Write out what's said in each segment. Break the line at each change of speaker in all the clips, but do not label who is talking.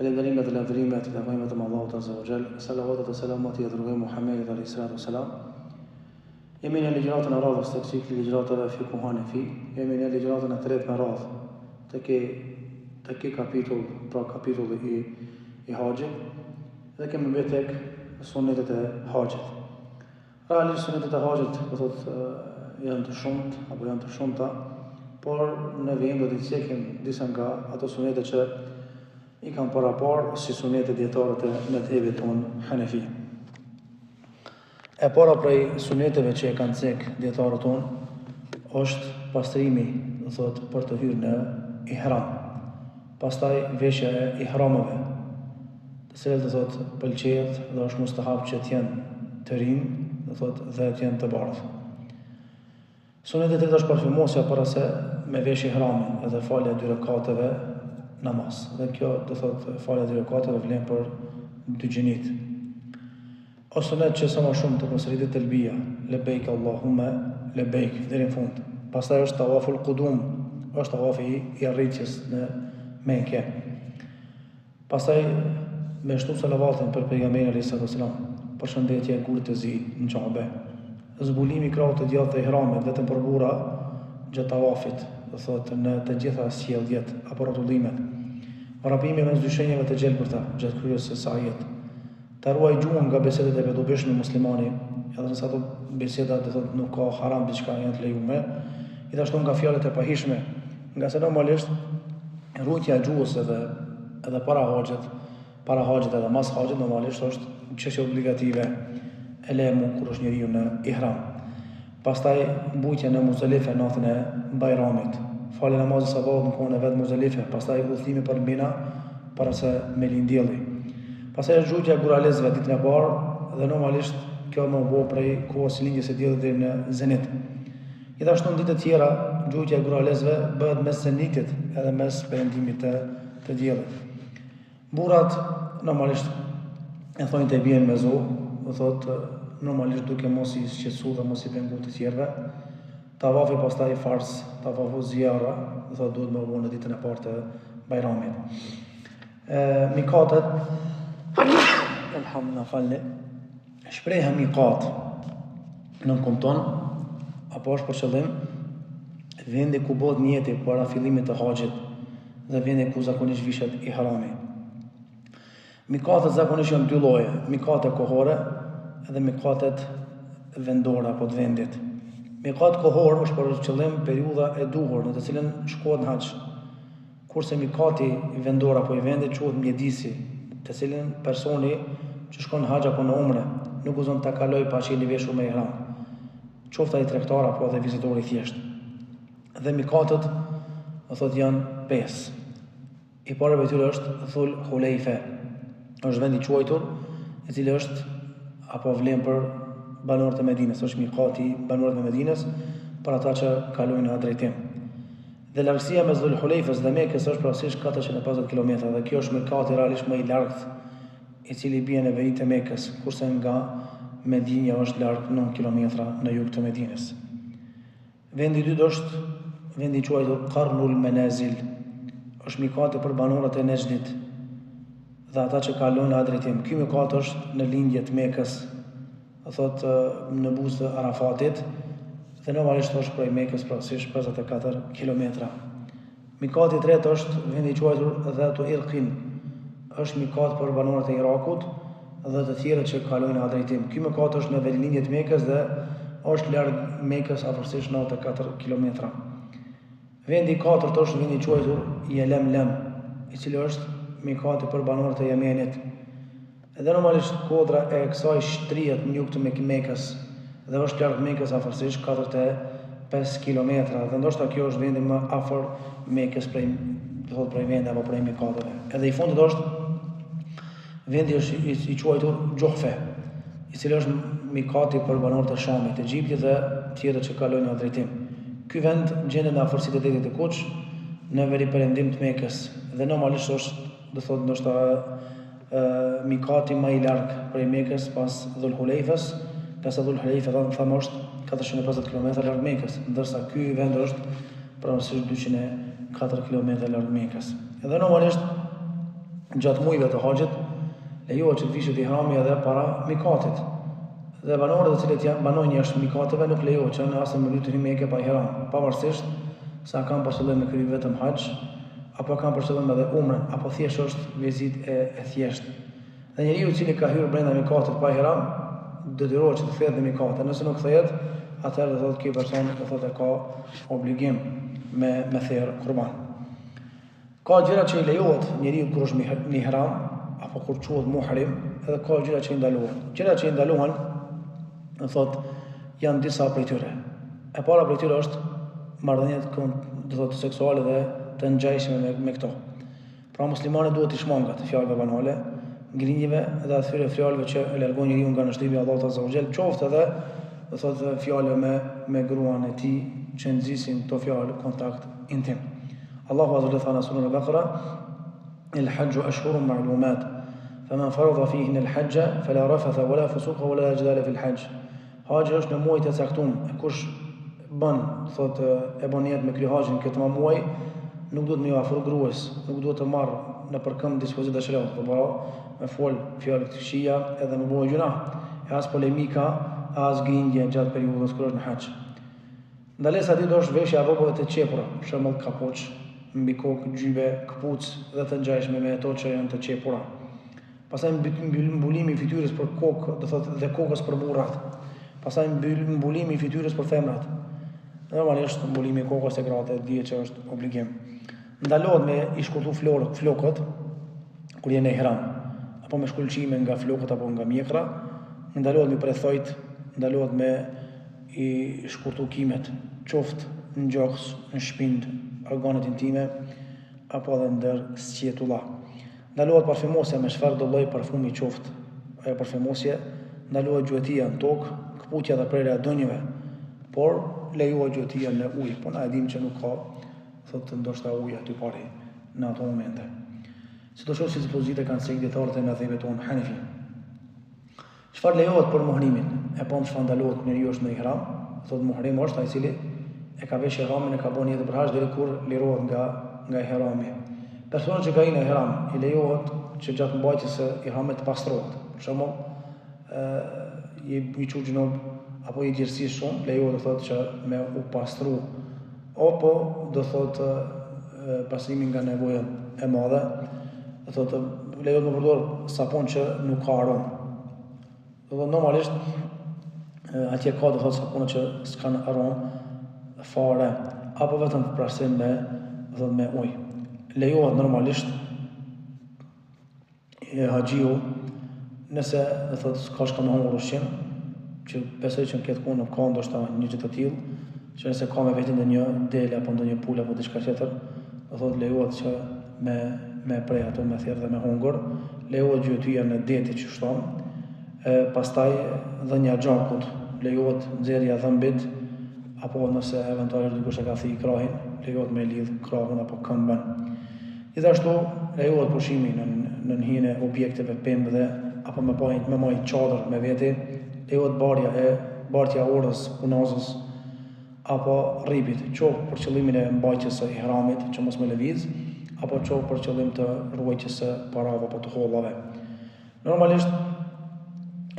Falënderimet dhe lavdërimet i takojnë vetëm Allahut Azza wa Jall. Salavatet dhe selamat ia dërgojmë Muhammedit alayhi salatu wasalam. Jemi në ligjëratën e radhës të ciklit ligjëratave Fikhu Hanefi. Jemi në ligjëratën e tretë me radhë të ky të ky kapitull, pra kapitulli i i haxhit dhe kemi mbetë tek sunetet e haxhit. Realisht sunetet e haxhit, do thotë, janë të shumtë apo janë të shumta, por në vijim do t'i cekim disa nga ato sunete që i kanë paraparë si sunete dijetarët e medhhebit tonë Hanefi. E para prej suneteve që e kanë cek dijetarët tonë është pastrimi, do thotë, për të hyrë në ihram. Pastaj veshja e ihrameve, të cilët do thotë pëlqehet dhe është mustahab që të jenë të rinj, do thotë dhe të jenë të bardhë. Suneti i tretë është parfymosja para se me vesh ihramin edhe falja e dy rekateve namaz. Dhe kjo do thotë falja e dy rekateve vlen për dy gjinitë. Është sunet që sa ma shumë të përsëritet telbija, lebejk Allahumme lebejk, deri në fund. Pastaj është tawaful kudum, është tawafi i arritjes në Mekë. Pastaj me shtu salavatin për pejgamberin alayhi salatu wasalam, përshëndetja e gurit të zi në Qabe. Zbulimi i krahut të djathtë të ihramit vetëm për burra gjatë tawafit, do thotë në të gjitha sjelljet apo rrotullimet. Vrapimi mes dy shenjave të gjelbërta gjatë kryerjes së sajit. Ta ruajë gjuhën nga bisedat e padobishme muslimani, edhe nëse ato biseda do thotë nuk ka haram diçka janë të lejume, gjithashtu nga fjalët e pahijshme, ngase normalisht ruajtja e gjuhës edhe edhe para haxhit, para haxhit edhe mas haxhit normalisht është çështje obligative e le më kur është njeriu në ihram. Pastaj bujtja në Muzdelife natën e Bajramit, falja e namazit të sabahut në kohën e vet në Muzdelife, pastaj udhëtimi për Mina para se me lind dielli. Pastaj është gjujtja e guralesëve ditën e parë dhe normalisht kjo me u bo prej kohës së lindjes së diellit deri në zenit. Gjithashtu në ditët e tjera gjujtja e guralesëve bëhet mes zenitit edhe mes perëndimit të të diellit. Burrat normalisht e thonë telbijen me zo, do thotë normalisht duke mos i shqetësu dhe mos i pengu të tjerëve. Tavafi pastaj farz, tavafu zijara, do thotë duhet me u bo në ditën e parë të Bajramit. E, mikatet, elhamdulillah falni, shprehja mikat nënkupton apo është për qëllim vendi ku bëhet nijeti para fillimit të haxhit dhe vendi ku zakonisht vishet ihrami. Mikatet zakonisht janë dy lloje, mikate kohore dhe mikatet vendore apo të vendit. Mikat kohor është për qëllim periudha e duhur në të cilën shkohet në haxh. Kurse mikati vendor apo i vendit quhet mjedisi, të cilin personi që shkon në haxh apo në umre, nuk guxon ta kalojë pa qenë i veshur me ihram, qoftë ai tregtar apo edhe vizitor i thjeshtë. Dhe mikatet, do thotë janë pesë. I pari prej tyre është Dhul Hulejfe. Është vend i quajtur, i cili është apo vlen për banorët e Medinës, është mikati i banorëve të Medinës për ata që kalojnë në atë drejtim. Dhe largësia mes Dhul Hulejfës dhe Mekës është përafërsisht 450 kilometra dhe kjo është mikati realisht më i largët i cili bie në veri të Mekës, kurse nga Medinja është larg 9 kilometra në jug të Medinës. Vendi i dytë është vendi i quajtur Karnul Menazil. Është mikati për banorët e Nexhdit dhe ata që kalojnë në atë drejtim. Ky mikat është në lindje të Mekës, do thotë në buzë të Arafatit dhe normalisht është prej Mekës përafërsisht 54 kilometra. Mikati i tretë është vendi i quajtur Dhatu Irkin, është mikat për banorët e Irakut dhe të tjerët që kalojnë në atë drejtim. Ky mikat është në verilindje të Mekës dhe është larg Mekës afërsisht 94 kilometra. Vendi i katërt është vendi i quajtur Jelemlem, i cili është mikati për banorët e Jemenit. Edhe normalisht kodra e kësaj shtrihet në jug të Mekës dhe është larg Mekës afërsisht 45 kilometra dhe ndoshta kjo është vendi më afër Mekës prej do thotë prej vendeve apo prej mikateve. Edhe i fundit është vendi është i, i quajtur Xhuhfe, i cili është mikati për banorët e Shamit, Egjiptit dhe tjerët që kalojnë në atë drejtim. Ky vend gjendet në afërsi të Detit të Kuq, në veriperëndim të Mekës dhe normalisht është, do thotë ndoshta mikati më i larg prej Mekës pas Dhul Hulejfës, ngase Dhul Hulejfe thamë thamë është 450 kilometra larg Mekës, ndërsa ky vend është përafërsisht 204 kilometra larg Mekës. Edhe normalisht. Gjatë muajve të haxhit, lejohet që të vishet ihrami edhe para mikatit. Dhe banorët të cilët janë banojnë jashtë mikateve nuk lejohet që në asnjë mënyrë të hyjnë në Mekë pa ihram, pavarësisht se a kanë për qëllim me kry vetëm haxh, apo kanë për qëllim edhe umren, apo thjesht është vizitë e, e thjeshtë. Dhe njeriu i cili ka hyrë brenda mikatit pa ihram, detyrohet që të kthehet në mikat. E nëse nuk kthehet, atëherë do thotë ky person do thotë e ka obligim me me therr kurban. Ka gjëra që i lejohet njeriut kur është në ihram apo kur quhet muhrim, edhe ka gjëra që i ndalohen. Gjëra që i ndalohen, do thotë, janë disa prej tyre. E para prej tyre është marrëdhëniet do thotë seksuale dhe të ngjashme me, me këto. Pra muslimani duhet t'i shmanget fjalëve banale, grindjeve dhe atyre fjalëve që e largojnë njeriun nga nënshtrimi i Allahut azza wa jall, qoftë edhe do thotë fjalëve me me gruan e tij që nxisin këto fjalë kontakt intim. Allahu azza wa jall tha në surën Al-Baqara, El hajju ashhurun ma'lumat, faman farada fihin el hajja fala rafatha wala fusuqa wala jidala fil hajj. Haxhi është në muaj të caktuar, e kush bën, thotë, e bën nijet me kry haxhin këtë muaj, nuk duhet me iu afru gruas, nuk duhet të marr nëpër këmbë dispozita të sheriatit, po pra, me fol fjalë të këqija edhe me bo gjynah, e as polemika, as grindje gjatë periudhës kur është në haxh. Ndalesa e dytë është veshja e rrobave të qepura, për shembull kapuç, mbi kokë, xhybe, këpucë dhe të ngjashme me ato që janë të qepura. Pastaj mbulimi i fytyrës për kokë, do thotë dhe kokës për burrat. Pastaj mbulimi i fytyrës për femrat. Normalisht mbulimi i kokës te gratë dihet që është obligim. Ndalohet me i shkurtu florët, flokët kur je në ihram, apo me shkul qime nga flokët apo nga mjekra, ndalohet me pre thojt, ndalohet me i shkurtu kimet, qoftë në gjoks, në shpinë, organet intime, apo edhe ndër sqetulla. Ndalohet parfymosja me çfarëdo lloj parfumi qoftë ajo parfymosje, ndalohet gjuetia në tokë, këputja dhe prerja e donjëve, por lejohet gjuetia në ujë, po na e dimë që nuk ka thotë ndoshta ujë aty pari në ato momente. Sidoqoftë si dispozita kanë cekë dijetarët e medhhebit tonë Hanefi. Çfarë lejohet për muhrimin? E pamë çfarë ndalohet kur njeriu është në ihram, thotë muhrim është ai i cili e ka vesh ihramin e ka bo nijetin për haxh deri kur lirohet nga nga ihrami. Personi që ka hi në ihram i lejohet që gjatë mbajtjes së ihramit të pastrohet. Për shembull, ë je i çu xhunub apo i djersis shumë, lejohet do thotë që me u pastru apo do thotë pastrimi nga nevoja e madhe, do thotë lejohet me përdor sapun që nuk ka aromë. Do thotë normalisht atje ka do thotë sapuna që s'kan aromë fare apo vetëm pastrim me do thotë me ujë. Lejohet normalisht e haxhiu nëse do thotë s'ka çka me hongër ushqim, që besoj që në këtë kohë nuk ka ndoshta një gjë të tillë, që nëse ka me veti ndonjë dele apo ndonjë pulë apo diçka tjetër, do thotë lejohet që me me pre ato me therr dhe me hongër, lejohet gjuetia në det që shton, e pastaj dhënia e gjakut, lejohet nxjerrja e dhëmbit apo nëse eventualisht dikush e ka thy krahin, lejohet me lidh krahun apo këmbën. Gjithashtu, lejohet pushimi nën nën hijen e objekteve, pemëve apo me pa me majt çadër me veti, lejohet barja e bartja e orës, unazës apo rripit, qoftë për qëllimin e mbajtjes së ihramit që mos me lëviz, apo qoftë për qëllim të ruajtjes së parave apo të hollave. Normalisht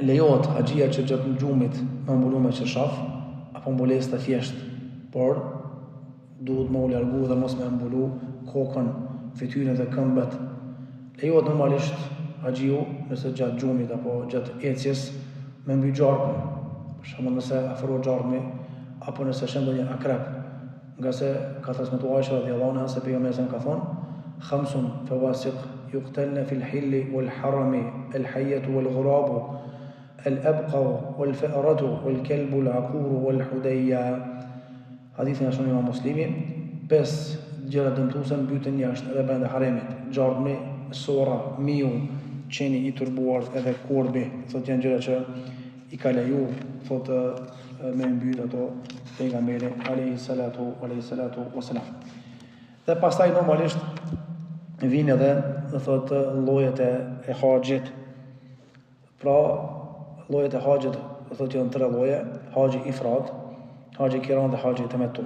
lejohet haxhia që gjatë gjumit me mbulu me çarshaf apo mbulesë të thjeshtë, por Duhet me u largu dhe mos me e mbulu kokën, fytyrën dhe këmbët. Lejohet normalisht haxhiu nëse gjatë gjumit apo gjatë ecjes me mbyt gjarprin. Për shembull nëse afrohet gjarpni apo nëse sheh ndonjë akrep. Ngase ka transmetuar Aisha radhiyallahu anha se pejgamberi sa ka thonë Khamsun fawasiq yuqtalna fil hilli wal harami al hayyatu wal ghurabu al abqau wal fa'ratu wal kalbu al aquru wal hudayya Hadithin e shënon Imam Muslimi, Pesë gjëra dëmtuese mbyten jashtë edhe brenda haremit, gjarpni, sorra, miu, qeni i turbuar edhe korbi, thotë janë gjëra që i ka leju, thotë me mbyt ato pejgamberi alayhi salatu alayhi salatu wasalam. Dhe pastaj normalisht vijnë edhe do thotë llojet e, e haxhit. Pra, llojet e haxhit, do thotë janë tre lloje, haxhi ifrad, haxhi kiran dhe haxhi temettu.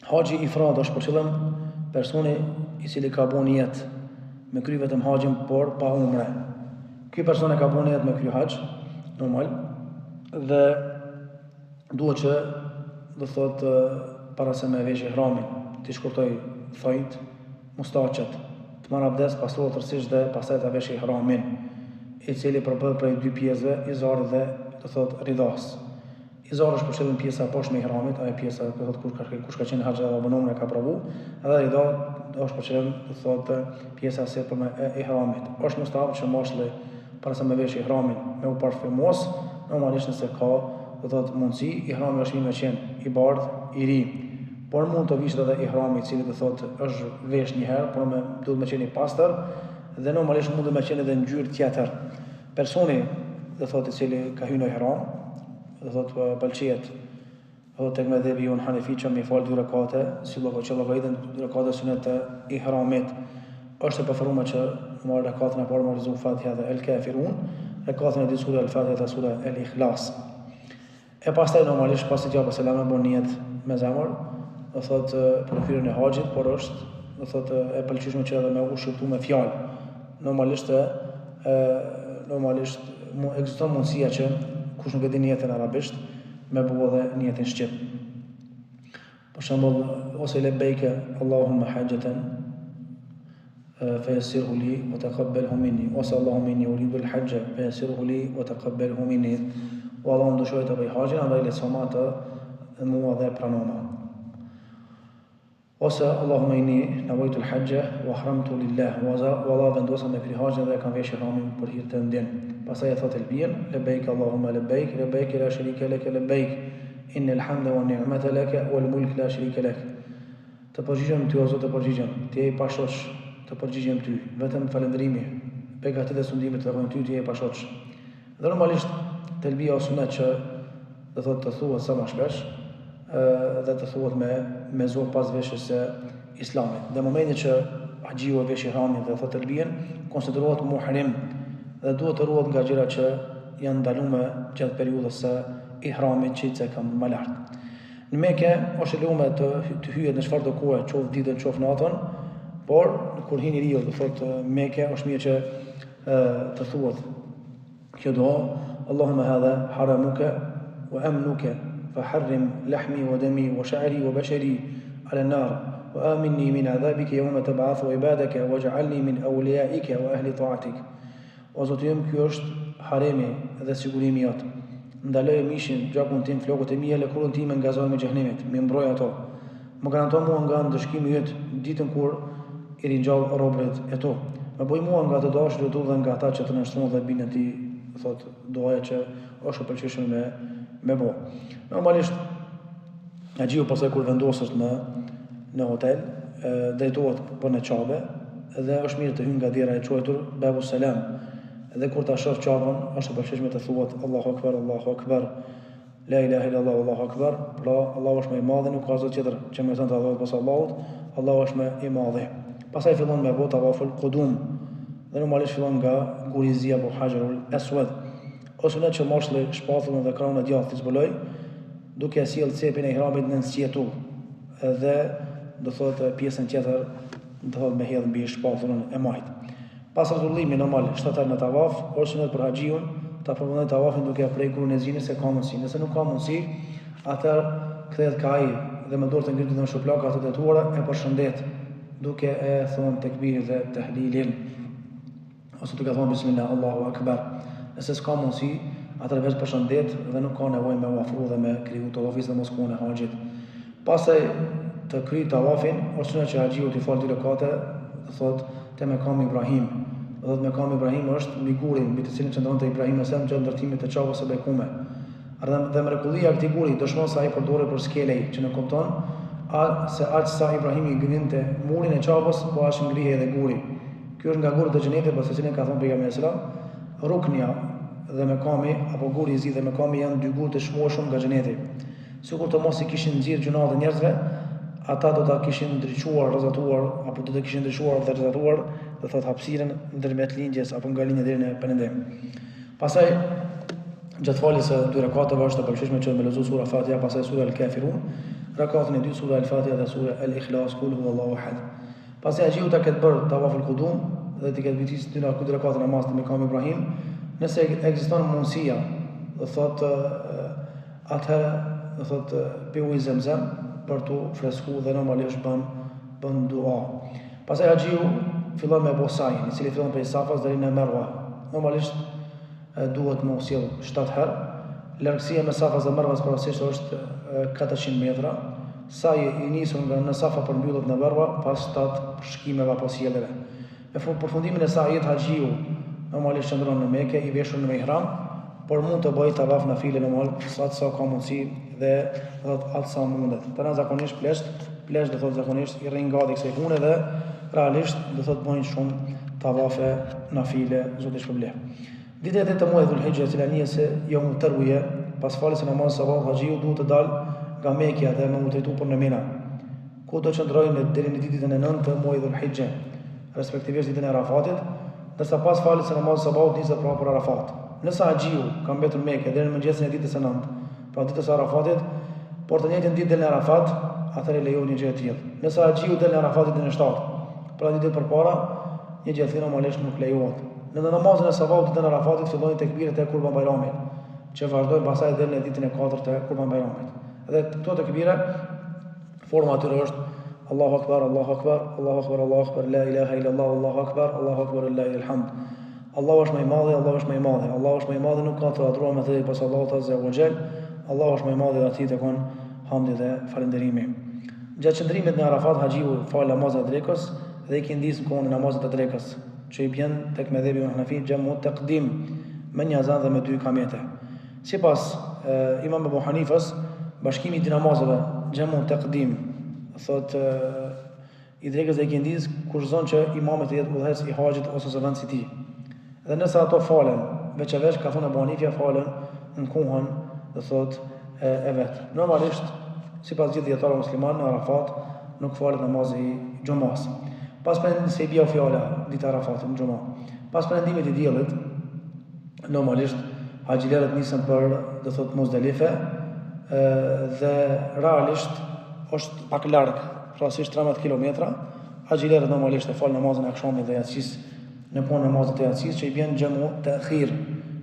Haxhi ifrad është për qëllim personi i cili ka bo nijet. me kry vetëm haxhin por pa umre. Ky person e ka bo nijet me kry haxh, normal, dhe duhet që do thotë para se me vesh ihramin, t'i shkurtoj thonjt, mustaqet, të marrë abdes, pastrohet tërësisht dhe pastaj ta vesh ihramin, i cili përbëhet prej dy pjesëve, izarit dhe do thotë ridas. Izar është për qëllim pjesa e poshtme e ihramit, ajo pjesa do thotë kush ka kush ka qenë haxh apo bën umre ka provu, edhe rida është për qëllim do thotë pjesa e sipërme e ihramit. Është mustahab që mashkulli para se me vesh ihramin me u parfumos, normalisht nëse ka do thotë mundësi, ihrami është mirë me qenë i bardhë, i ri. Por mund të vishet edhe ihrami i cili do thotë është vesh një herë, por me duhet me qenë i pastër dhe normalisht mund të me qenë edhe ngjyrë tjetër. Personi, do thotë i cili ka hyrë në ihram, do thotë pëlqehet, do thotë tek medhhebi jonë Hanefi që me fal dy rekate, si llogo që llogariten dy rekate sunet të ihramit. Është e preferuar që me marr rekatin e parë me lexu Fatiha dhe El Kafirun, rekatin e dytë sura El Fatiha dhe sura El Ikhlas. E pastaj normalisht pasi të japë selam e bon nijet me zemër, do thotë për kryerjen e haxhit, por është do thotë e pëlqyeshme që edhe me u shqiptu me fjalë. Normalisht e, normalisht mu ekziston mundësia që kush nuk e di nijetin arabisht me bo edhe nijetin shqip. Për shembull, ose lebejke Allahumma haxheten fejessirhu li wa taqabbelhu minni ose Allahumma inni uridu al-hajja fejessirhu li wa taqabbelhu minni. O Allah, unë dëshiroj të bëj haxhin, andaj lehtësoma atë mua dhe pranoma. Ose Allahumma inni nawaitu al-hajja wa ahramtu lillah, o Allah vendosa me kry haxhin dhe e kam veshë ihramin për hir tëndin. Pastaj e thotë telbijen, lebejk Allahumma lebejk, lebejk la sharika leke lebejk. Innel hamde wan ni'mete leke wal mulk la sharike lek. Të përgjigjem ty o Zot të përgjigjem, ti je i pashoq, të përgjigjem ty, vetëm falënderimi, begatitë dhe sundimi të takojnë ty, ti je i pashoq. Dhe normalisht telbia o sunet që do thotë të thuhet sa më shpesh dhe të thuhet me me zo pas veshjes së islamit. Në momentin që haxhiu e vesh ihramin dhe thotë telbien, konsiderohet muhrim dhe duhet të ruhet nga gjërat që janë ndalume gjatë periudhës së ihramit që i cekëm më lart. Në Mekë është e lejume të, të hyhet në çfarëdo kohe, qoftë ditën, qoftë natën, por kur hin njeriu, do thotë Mekë, është mirë që e, të thuhet kjo dua, Allahumma hadha haramuka wa amnuka fa harrim lahmi wa dami wa sha'ri wa bashari ala an-nar wa aminni min adhabika yawma tab'athu ibadaka waj'alni min awliyaika wa ahli ta'atik. O Zoti im, ky është haremi dhe sigurimi jot. Ndaloje mishin, gjakun tim, flokët e mi e lëkurën time nga zjarmi i xhehenemit, m'i mbroj ato. Më garanto mua nga ndëshkimi yt ditën kur i ringjall robërit e tu. Më bëj mua nga të dashurit e tu dhe nga ata që të nënshtrohen dhe binden ty, thotë duaja që është e pëlqyeshme me me bo. Normalisht Haxhiu pastaj kur vendoset në në hotel, drejtohet për në Qabe dhe është mirë të hyjë nga dera e quajtur Babu Selam. Dhe kur ta shoh Qaben, është e pëlqyeshme të thuhet Allahu Akbar, Allahu Akbar, La ilaha illa Allah, Allahu Akbar. Pra, Allahu është më i madhi, nuk ka zot tjetër që meriton të adhurohet pos Allahut. Allahu është më i madhi. Pastaj fillon me bo tavaful kudum. Dhe normalisht fillon nga guri i zi apo Haxherul Eswed. O sunet që mashkulli shpatullën dhe krahun e djathtë t'i zbuloj, duke e sjellë cepin e ihramit nën sqetull dhe do thotë pjesën tjetër do thotë me hedh mbi shpatullën e majtë. Pas rrotullimit normal 7 herë në tavaf, është sunet për haxhiun ta përfundojë tavafin duke e prek gurin e zi nëse ka mundësi. Nëse nuk ka mundësi, atëherë kthehet ka ai dhe me dorë të ngritur dhe me shuplaka të drejtuara e përshëndet duke e thonë tekbirin dhe tehlilin. ose duke thonë bismillah Allahu akbar. Nëse s'ka mundësi, atëherë veç përshëndet dhe nuk ka nevojë me u afru dhe me kriju tavafin sidomos kohën e haxhit. Pastaj të kryj tavafin, është sunet që haxhiu t'i falë dy rekate, do thotë te mekami Ibrahim. Do thotë mekami Ibrahim është mbi gurin mbi të cilin qëndronte Ibrahim alejhi selam gjatë ndërtimit të Qabes së Bekume. Dhe, dhe mrekullia e këtij guri dëshmon se ai përdorej për skelej, që nënkupton a, se aq sa Ibrahimi ngrinte murin e Qabes, po aq ngrihej edhe guri. Ky është nga gurët e xhenetit për të cilin ka thënë pejgamberi alejhi selam, Ruknja dhe mekami apo guri i zi dhe mekami janë dy gurë të çmueshëm nga xheneti. Sikur të mos i kishin nxirë gjynahet e njerëzve, ata do ta kishin ndriçuar, rrezatuar apo do të kishin ndriçuar dhe rrezatuar, do thotë hapësirën ndërmjet lindjes apo nga lindja deri në perëndim. Pastaj gjatë faljes së dy rekateve është e pëlqyeshme që me lexu sura Fatiha, pastaj sura Al-Kafirun, rekatin e dytë sura Al-Fatiha dhe sura Al-Ikhlas, kul huwallahu ahad. Pasi haxhiu ta ketë bërë tavaful kudum, dhe t'i ketë betis dy dy rekate namaz te Mekami Ibrahim, nëse ekziston mundësia, do thotë atëherë do thotë pi ujë zemzem për t'u fresku dhe normalisht bën bën dua. Pastaj haxhiu fillon me bo sajin, i cili fillon prej Safas deri në Merwa. Normalisht duhet me u sjell 7 herë. Largësia mes Safas dhe Merwas përafërsisht është 400 metra. Saji i nisur nga në Safa përmbyllet në Merwa pas 7 përshkimeve apo sjelljeve. Me përfundimin e sajit haxhiu normalisht qëndron në Mekë i veshur në ihram, por mund të bëjë tavaf nafile normal sa sa ka mundësi dhe do thotë atë sa mundet. Tana zakonisht pleqt, pleqt do thotë zakonisht i rrinë gati kësaj pune dhe realisht do thotë bëjnë shumë tavafe nafile, Zoti shpërbleftë. Ditën e tetë të muajit Dhul-Hixhe, e cila njihet si Jeumu Terwije, pas faljes së namazit sabahut, haxhiu duhet të dalë nga Mekja dhe me u drejtu për në Mina, ku do qëndrojë në deri në ditën e nëntë të muajit Dhul-Hixhe, respektivisht ditën e Arafatit, ndërsa pas faljes së namazit sabahut niset pra për Arafat. Nëse haxhiu ka mbetur në Mekë deri në mëngjesin e ditës së nëntë, pra ditës së Arafatit, por të njëjtën ditë del në Arafat, atëherë lejohet një gjë e tillë. Nëse haxhiu del në Arafat ditën e shtatë, pra dy ditë përpara, një gjë e tillë normalisht nuk lejohet. Në namazin e sabahut ditën e Arafatit fillojnë tekbiret e Kurban Bajramit, që vazhdojnë pastaj deri në ditën e katërt të Kurban Bajramit. Dhe këto tekbire forma e tyre është Allahu Akbar, Allahu Akbar, Allahu Akbar, Allahu Akbar, la ilaha illa Allah, Allahu Akbar, Allahu Akbar, walillahi alhamd. Allahu është më i madhi, Allahu është më i madhi, Allahu është më i madhi, nuk ka të adhuruar me të drejtë pos Allahut Azza wa Jall. Allahu është më i madhi dhe atij i takon hamdi dhe falënderimi. Gjatë qëndrimit në Arafat haxhiu fal namazin e drekës dhe ikindisë në kohën e namazit të drekës, që i bjen tek medhhebi Hanefi xhemu tekdim me një azan dhe me dy ikamete. Sipas e, Imam Abu Hanifës, bashkimi i dy namazeve xhemu tekdim thotë i drekës dhe ikindisë kushtëzon që imami të jetë udhëheqës i haxhit ose zëvendës i tij. Dhe nëse ato falen veç e veç, ka thonë Abu Hanifja falen në kohën, do thotë e, e vet. Normalisht, sipas gjithë dijetarëve muslimanë në Arafat nuk falet namazi i xhumas. Pas perëndimit se i bie fjala dita e Arafatit në xhuma. Pas perëndimit të diellit, normalisht haxhilerët nisen për, do thotë Muzdelife, dhe realisht është pak larg, përafërsisht 13 kilometra. Haxhilerët normalisht e falin namazin e akshamit dhe jacisë në kohën e namazit të jacisë që i bjen xhemu tehir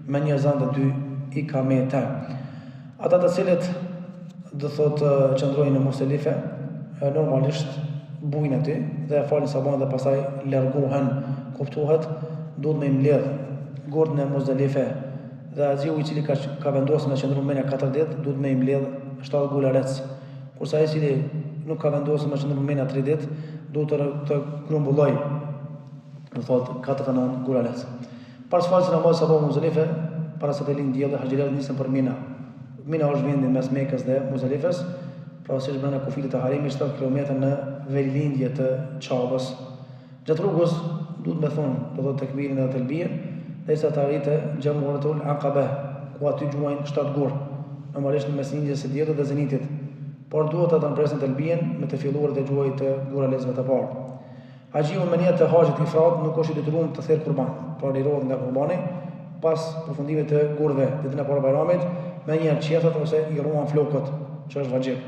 me një ezan dhe dy ikamete. Ata të cilët do thotë qëndrojnë në Muzdelife, normalisht bujnë aty dhe e falin sabahun dhe pastaj largohen, kuptohet, duhet me i mbledh gurt në Muzdelife dhe haxhiu i cili ka ka vendosur me qëndru në Mina 4 ditë, duhet me i mbledh 7 guralec. Kurse ai i cili nuk ka vendosur me qëndru në Mina 3 ditë, duhet të, të grumbulloj, do thotë 49 guralec. Pas faljes së namazit sabahut në Muzdelife, para se të lindë dielli, haxhilerët nisen për Mina. Mina është vendi mes Mekës dhe Muzdelifes, përafërsisht brenda kufirit të Haremit, 7 kilometra në verilindje të Qabës. Gjatë rrugës duhet me thonë, do thotë tekbirin dhe telbijen, derisa të arrijë te Xhemretul Akabe, ku aty gjuajnë 7 gurë, normalisht në mes lindjes së diellit dhe zenitit. Por duhet ta ndërpresin telbijen me të filluar të gjuajt të guralecëve të parë. Haxhiu me nijet të haxhit ifrad nuk është i detyruar të therë kurban, pra lirohet nga kurbani pas përfundimit të gurëve ditën e parë Bajramit, menjëherë qethet ose i rruan flokët, që është vaxhib.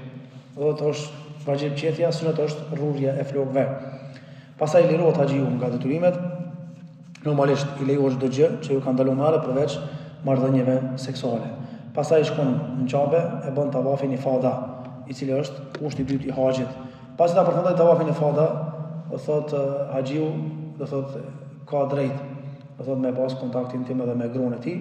Do të është vaxhib qethja, sunet është rrurja e flokëve. Pastaj lirohet haxhiu nga detyrimet, normalisht i lejohet çdo gjë që ju ka ndaluar më herët përveç marrëdhënieve seksuale. Pastaj shkon në Qabe e bën tavafin ifada, i cili është kushti i dytë i haxhit. Pasi ta përfundojë tavafin ifada, do thotë haxhiu, do thotë ka drejt, do thotë me pas kontakt intim edhe me gruan e tij.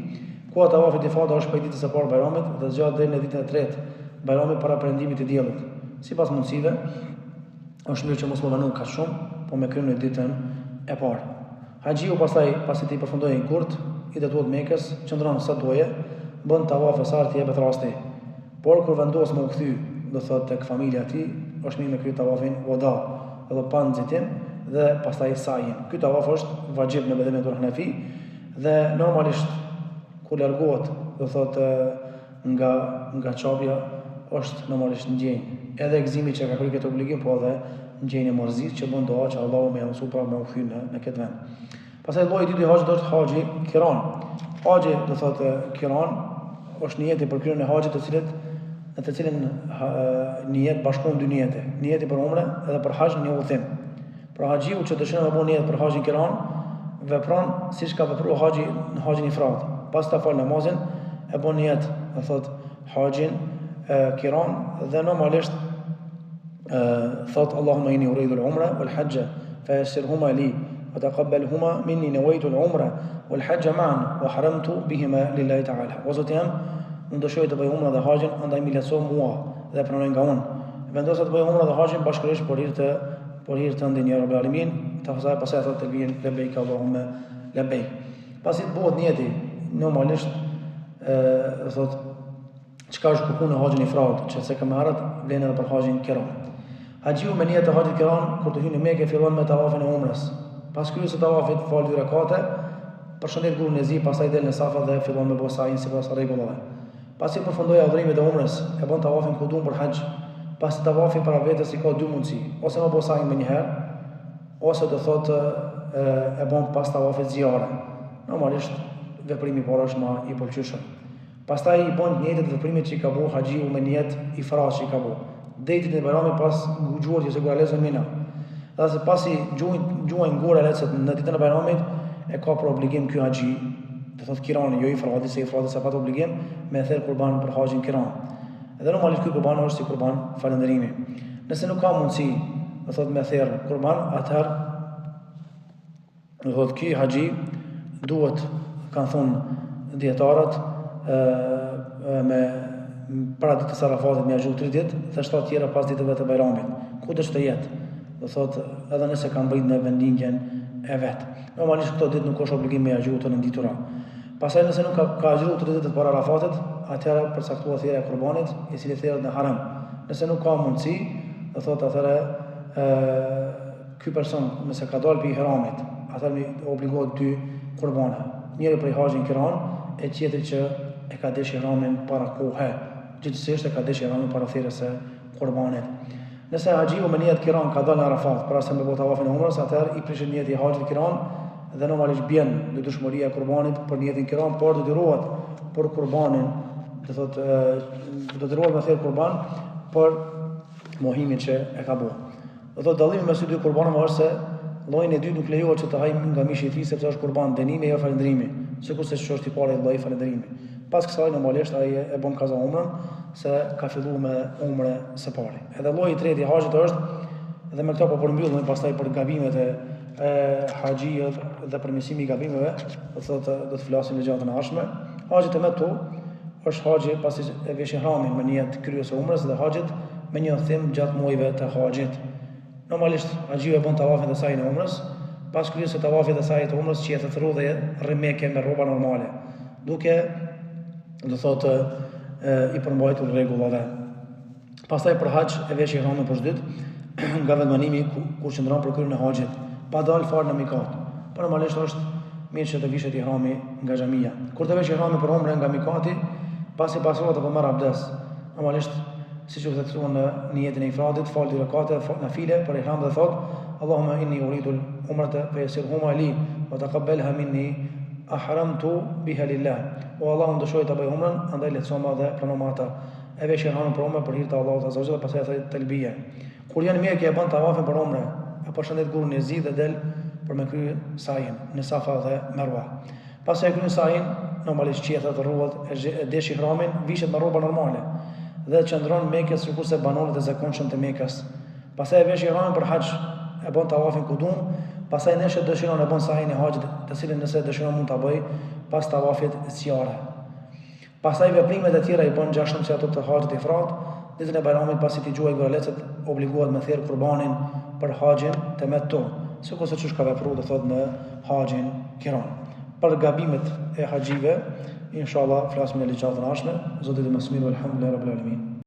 Koha e tavafit ifada është prej ditës së parë Bajramit dhe zgjat deri në ditën e tretë Bajramit para perëndimit të diellit. Sipas mundësive, është mirë që mos me vonu kaq shumë, po me kry në ditën e parë. Haxhiu pastaj, pasi t'i përfundojë gurt, i drejtohet Mekës, qëndron sa doje, bën tavafe sa herë t'i jepet rasti. Por kur vendos me u kthy, do thotë tek familja e tij, është mirë me kry tavafin wada, edhe pa nxitim dhe pastaj sajin. Ky tavaf është vaxhib në medhhebin tonë Hanefi dhe normalisht kur largohet, do thotë nga nga Qabja është normalisht ndjenjë edhe e gëzimit që ka kryer këtë obligim, po edhe ndjenjë e mërzisë që bën dua që Allahu me ia mundësu prapë me u kthy në në këtë vend. Pastaj lloji i dytë i haxhit është haxhi kiran. Haxhi do thotë kiran është nijeti për kryerjen e haxhit të cilit në të cilin nijet bashkohen dy nijete, nijeti për umre edhe për haxh në një udhëtim. Pra haxhiu që dëshiron me bo nijet për haxhin kiran, vepron siç ka vepruar haxhi në haxhin ifrad. Pasi ta fal namazin, e bon nijet, do thotë haxhin kiran dhe normalisht thot Allahumma inni uridu al-umra wal hajja fa yassirhuma li wa taqabbalhuma minni nawaitu al-umra wal hajja ma'an wa ahramtu bihima lillahi ta'ala. O Zoti jem, unë dëshiroj të bëj umra dhe haxhin, andaj m'i lehtëso mua dhe pranoj nga unë. Vendosa të bëj umra dhe haxhin bashkërisht për hir të për hir tëndin ja Rabbel Alamin, ta pastaj pastaj thot telbijen lebejk Allahumma lebejk. Pasi të bëhet nijeti, normalisht ë thot çka është kërku në haxhin ifrad, që se më herët vlen edhe për haxhin kiran. Haxhiu me nijet të haxhit kiran, kur të hyjë në Mekë fillon me tavafin e umrës. Pas kryerjes së tavafit fal dy rekate, përshëndet gurin e zi, pastaj del në Safa dhe fillon me bo sajin sipas rregullave. Pasi përfundoi adhurimet e umrës, e bën tavafin kudum për haxh. Pas tavafit para vetes i ka dy mundësi, ose me bo sajin menjëherë, ose do thotë e, e bën pas tavafit zijare. Normalisht veprimi i parë është më i pëlqyeshëm. Pastaj i bën të njëjtat veprime që i ka bo haxhiu me nijet ifrad që i ka bo. Deri ditën e Bajramit pas gjuajtjes së guralecëve në Mina. Dhe se pasi gjuajnë gjuajnë guralecët në ditën e Bajramit, e ka për obligim ky haxhi, do thotë kirani, jo ifradi, se ifradi s'e pat obligim me therr kurban për haxhin kiran. Dhe normalisht ky kurban është si kurban falënderimi. Nëse nuk ka mundësi, do thotë me therr kurban, atëherë Do thotë ky haxhi duhet, kanë thonë dijetarët, me para ditës së Arafatit me agjëru 3 ditë dhe 7 tjera pas ditëve të Bajramit. Kudo që të jetë, do thotë edhe nëse ka mbërrit në vendlindjen e vet. Normalisht këto ditë nuk është obligim me agjëru të renditura. Pastaj nëse nuk ka, ka agjëru 3 ditët para Arafatit, atëherë përcaktohet therja e kurbanit, i cili theret në harem. Nëse nuk ka mundësi, do thotë atëherë Ky person nëse ka dalë prej ihramit, atëherë obligohet dy kurbane. Njëri për haxhin kiran e tjetri që e ka desh ihramin para kohe, gjithsesi e ka desh ihramin para therjes së kurbanit. Nëse haxhiu me nijet kiran ka dalë në Arafat para se me bo tavafin e umrës, atëherë i prishet nijeti i haxhit kiran dhe normalisht bjen detyrueshmëria e kurbanit për nijetin kiran, por detyrohet për kurbanin, do thotë detyrohet me therë kurban për mohimin që e ka bo. Do thotë dallimi mes dy kurbaneve është se llojin e dytë nuk lejohet që të hajë nga mishi i tij sepse është kurban dënimi e jo falënderimi, sikurse që është i pari lloj falënderimi. Pas kësaj normalisht ai e bën kaza umrën se ka filluar me umre së pari. Edhe lloji i tretë i haxhit është dhe me këto po përmbyllim pastaj për gabimet e e haxhive dhe përmirësimi i gabimeve, do të thotë do të flasim në ligjëratën e ardhshme. Haxhi temettu është haxhi pasi e vesh ihramin me nijet kryerjes së umrës dhe haxhit me një udhëtim gjatë muajve të haxhit. Normalisht haxhiu e bën tavafin dhe sajin e umrës, pas kryerjes së tavafit dhe sajit të umrës qethet rrudhë dhe rri n'Mekë me rroba normale, duke do thotë i përmbajtur rregullave. Pastaj për haxh e vesh ihramin për së dyti nga vendbanimi ku qëndron për kryerjen e haxhit, pa dalë fare në mikat. Por normalisht është mirë që të vishet ihrami nga xhamia. Kur të vesh ihramin për umre nga mikati, pasi pastrohet apo merr abdes, normalisht siç u theksua në nijetin e ifradit, fal dy rekate nafile për ihram dhe thot Allahumma inni uridu al-umrata fa yassirhuma li wa taqabbalha minni ahramtu biha lillah. O Allah, unë dëshiroj ta bëj umrën, andaj lehtësoma dhe pranoma atë. E vesh ihramin për umre për hir të Allahut azza wa jalla, pastaj e thërret telbije. Kur vjen në Mekë e bën tavafin për umre, e përshëndet gurin e zi dhe del për me kry sajin në Safa dhe Merwa. Pasi e kryen sajin, normalisht qethet, rruhet, e desh ihramin, vishet me rroba normale dhe qëndron në Mekë sikurse banorët e zakonshëm të Mekës. Pastaj e vesh ihramin për haxh, e bën tavafin kudum, pastaj nëse dëshiron e bën sajin e haxhit, të cilin nëse dëshiron mund ta bëjë pas tavafit zijare. Pastaj veprimet e tjera i bën ngjashëm si ato të haxhit ifrad, ditën e Bajramit pasi t'i gjuajë guralecët obligohet me therë kurbanin për haxhin temettu, sikurse qysh ka vepru do thotë në haxhin kiran. Për gabimet e haxhive, inshallah flasim në ligjëratën e ardhshme, Zoti e di më së miri, alhamdulillah rabbil alamin.